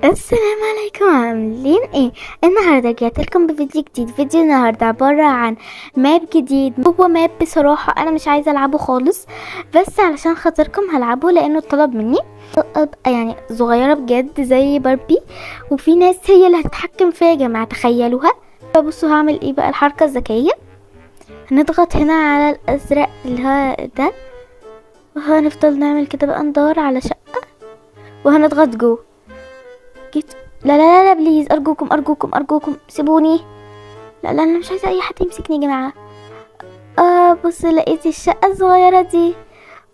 السلام عليكم، عاملين ايه؟ النهارده رجعت لكم بفيديو جديد. فيديو النهارده عبارة عن map جديد. هو map بصراحة انا مش عايزه العبه خالص، بس علشان خاطركم هلعبه لانه اتطلب مني. ابقى يعني صغيرة بجد زي باربي، وفي ناس هي اللي هتتحكم فيا يا جماعة، تخيلوها. فبصوا هعمل ايه بقى. الحركة الذكية، هنضغط هنا على الازرق اللي هو ده، وهنفضل نعمل كده بقى، ندور على شقه وهنضغط جو جيت. لا لا لا لا please، ارجوكم ارجوكم ارجوكم سيبوني. لا لا انا مش عايزه اي حد يمسكني يا جماعة. بص لقيت الشقة الصغيرة دي،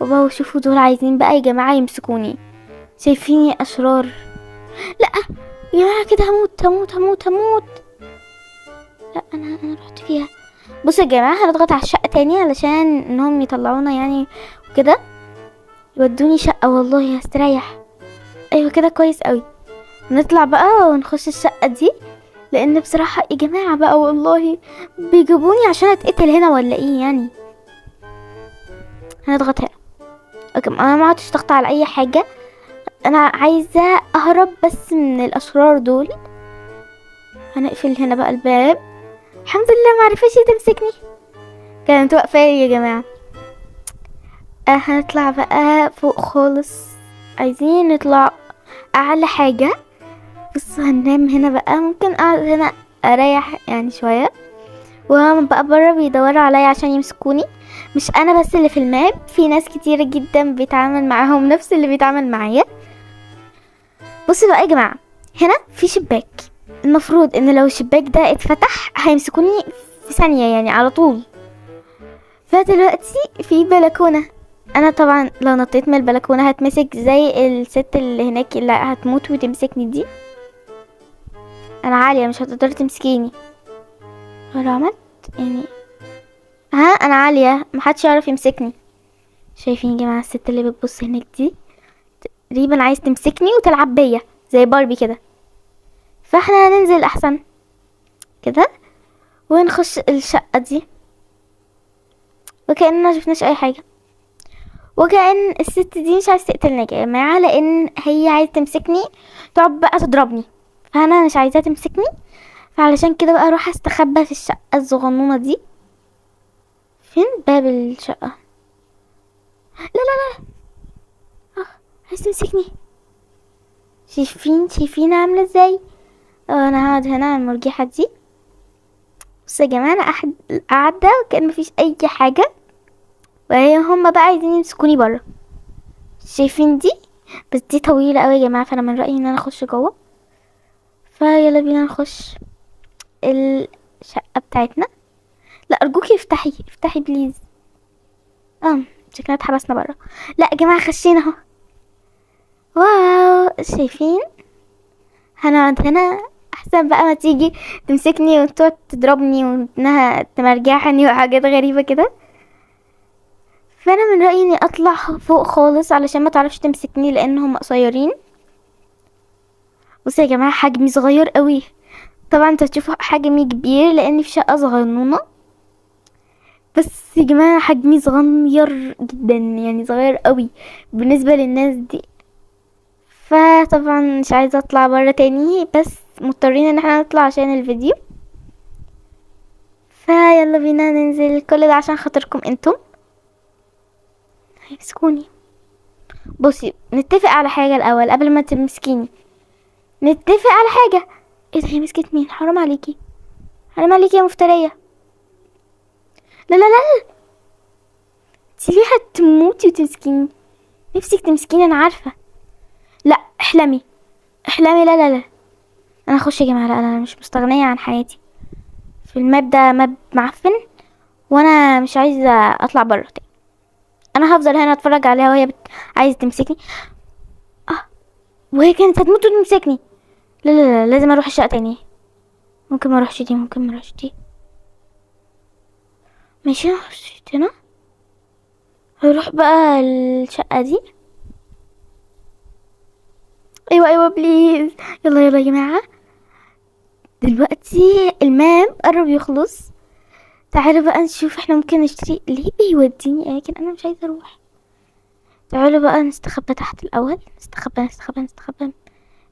وبقوا شوفوا دول عايزين بقى يا جماعة يمسكوني، شايفيني اشرار. لا يا جماعة كده هموت هموت هموت هموت. لا انا رحت فيها. بصوا يا جماعة هنضغط على الشقة تاني علشان انهم يطلعونا يعني وكده، يودوني شقه والله هستريح. ايوه كده كويس قوي. نطلع بقى ونخش الشقة دي، لان بصراحة يا جماعة بقى والله بيجيبوني عشان اتقتل هنا ولا ايه يعني. هنضغط هنا. okay انا ما عدتش ضغط على اي حاجة، انا عايزة اهرب بس من الاشرار دول. هنقفل هنا بقى الباب. الحمد لله ما عرفتش تمسكني، كانت واقفة يا جماعة. هنطلع بقى فوق خالص، عايزين نطلع اعلى حاجة. بص هننام هنا بقى، ممكن اقعد هنا اريح يعني شوية، وهم بقى بره بيدوروا عليا عشان يمسكوني. مش انا بس اللي في ال map، في ناس كتيرة جدا بيتعامل معاهم نفس اللي بيتعامل معايا. بصوا بقى يا جماعة، هنا في شباك، المفروض ان لو الشباك ده اتفتح هيمسكوني في ثانية يعني على طول. فدلوقتي في بلكونة، انا طبعا لو نطيت من البلكونه هتمسك زي الست اللي هناك اللي هتموت وتمسكني دي. انا عالية مش هتقدر تمسكيني. لو عملت يعني ها انا عالية محدش يعرف يمسكني. شايفين يا جماعة الست اللي بتبص هناك دي تقريبا عايز تمسكني وتلعب بيا زي باربي كده. فاحنا هننزل احسن كده ونخش الشقة دي وكأننا مشفناش اي حاجة، وكأن الست دي مش عايزه تقتلني يا جماعة، لان هي عايزه تمسكني تقعد بقى تضربني، فانا مش عايزاها تمسكني. فعلشان كده بقى اروح استخبى في الشقة الصغنونه دي. فين باب الشقة؟ لا لا لا، عايز تمسكني. شايفين عامله ازاي؟ انا هقعد هنا على المرجحة دي. بصوا يا جماعة انا قاعدة وكأن مفيش اي حاجة، وهي هما بقى عايزين يمسكوني بره. شايفين دي؟ بس دي طويلة قوي يا جماعة، فانا من رايي ان انا اخش جوه. فيلا بينا نخش الشقة بتاعتنا. لا ارجوكي افتحي افتحي please. شكلنا اتحبسنا بره. لا يا جماعة خشينا اهو. wow شايفين؟ هنقعد هنا احسن بقى ما تيجي تمسكني وتقعد تضربني وانها تمرجحني وحاجات غريبة كده. فانا من رايي اني اطلع فوق خالص علشان ما تعرفش تمسكني لان هم قصيرين. بصوا يا جماعة حجمي صغير قوي، طبعا انتوا هتشوفوا حجمي كبير لاني في شقه صغنونه، بس يا جماعة حجمي صغير جدا يعني صغير قوي بالنسبة للناس دي. فطبعا مش عايزه اطلع بره تاني، بس مضطرين ان احنا نطلع عشان الفيديو. فيلا بينا ننزل كل ده عشان خاطركم انتم. هيمسكوني. بصي نتفق على حاجة الاول قبل ما تمسكيني، نتفق على حاجة. ايه ده هي مسكت مين؟ حرام عليكي حرام عليكي يا مفتريه. لا لا لا انتي ليه هتموتي وتمسكيني؟ نفسك تمسكيني انا عارفه. لا احلمي احلمي. لا لا لا انا هخش يا جماعة. لا لا انا مش مستغنيه عن حياتي في ال map ده، map معفن وانا مش عايزه اطلع بره تاني. انا هفضل هنا اتفرج عليها وهي عايزه تمسكني. وهي كانت هتموت وتمسكني. لا لا لا لازم اروح الشقة تاني. ممكن ما اروحش دي، ممكن ما اروحش دي. ماشي هخش هنا، هروح بقى الشقة دي. ايوه ايوه please. يلا يلا يا جماعة دلوقتي ال map قرب يخلص. تعالوا بقى نشوف احنا ممكن نشتري. ليه بيوديني اماكن انا مش عايزه اروح؟ تعالوا بقى نستخبى تحت الاول. نستخبى نستخبى نستخبى.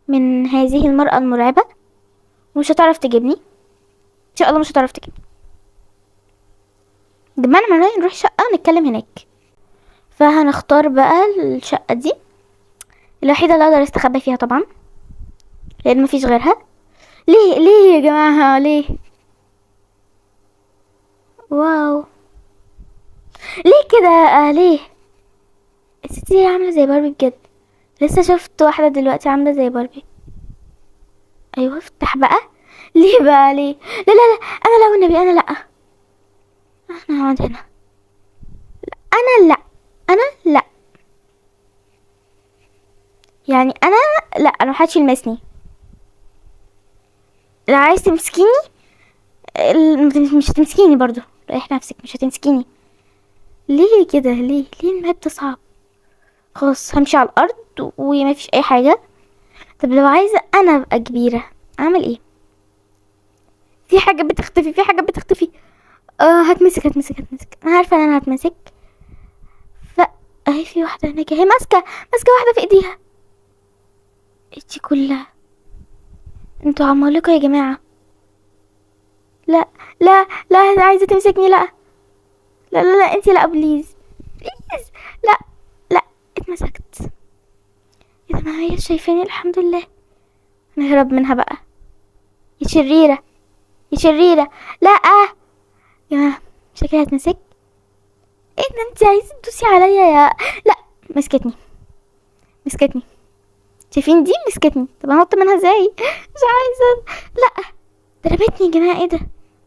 من هذه المرأة المرعبة، ومش هتعرف تجيبني ان شاء الله، مش هتعرف تجيبني. جمعنا من رأيي نروح شقة نتكلم هناك، فهنختار بقى الشقة دي الوحيدة اللي اقدر استخبى فيها طبعا، لان مفيش غيرها. ليه ليه يا جماعة ليه؟ wow ليه كده؟ ليه الست دي عاملة زي باربي بجد؟ لسه شفت واحدة دلوقتي عاملة زي باربي. ايوه افتح بقى. ليه بقى ليه؟ لا لا لا، انا لا والنبي انا لا، انا هقعد هنا. لا انا لا، انا لا، يعني انا لا، انا محدش يلمسني. لو عايز تمسكيني مش هتمسكيني برضو، ريح نفسك مش هتمسكيني. ليه كده؟ ليه ليه ال map ده صعب؟ خلاص همشي على الارض وما فيش اي حاجة. طب لو عايزه انا ابقى كبيرة اعمل ايه؟ في حاجة بتختفي، في حاجة بتختفي. هتمسك هتمسك هتمسك، انا عارفه ان انا هتمسك. ف اهي في واحدة هناك، اهي ماسكه واحدة في ايديها. ايه دي كلها؟ انتوا عمالقة يا جماعة. لا لا لا، عايزه تمسكني. لا لا لا لا، انتي لا، please please، لا لا. اتمسكت. اذا ما هي شايفاني الحمد لله. نهرب منها بقى. يا شريرة يا شريرة، لا يا جماعة شكلها هتمسك. ايه ده انتي عايزه تدوسي عليا يا؟ لا مسكتني مسكتني، شايفين دي مسكتني. طب انط منها ازاي؟ مش عايزه. لا ضربتني يا جماعة. ايه ده؟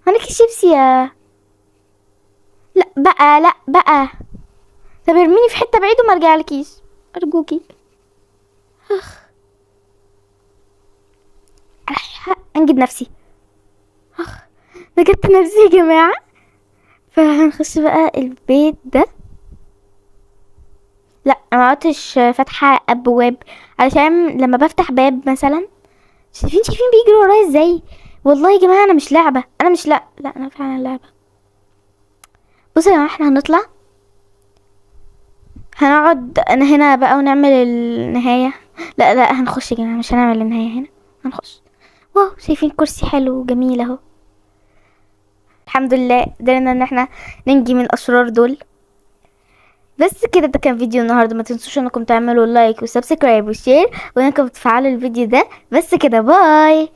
هناك الشيبسي يا. لا بقى لا بقى، طب ارميني في حتة بعيد وما ارجعلكيش ارجوكي. اخ انجد نفسي. اخ نجدت نفسي يا جماعة. فهنخش بقى البيت ده. لا انا ما عدتش فاتحة ابواب، علشان لما بفتح باب مثلا، شايفين بيجروا ورايا ازاي. والله يا جماعة انا مش لعبه، انا مش لا لا انا فعلا لعبه. بصوا يا جماعة احنا هنطلع، هنقعد انا هنا بقى ونعمل النهاية. لا لا هنخش يا جماعة، مش هنعمل النهاية هنا، هنخش. واو شايفين كرسي حلو وجميل اهو. الحمد لله قدرنا ان احنا ننجي من الاشرار دول. بس كده ده كان فيديو النهارده. ما تنسوش انكم تعملوا like و subscribe و share، وانكم تفعلوا الفيديو ده. بس كده، bye.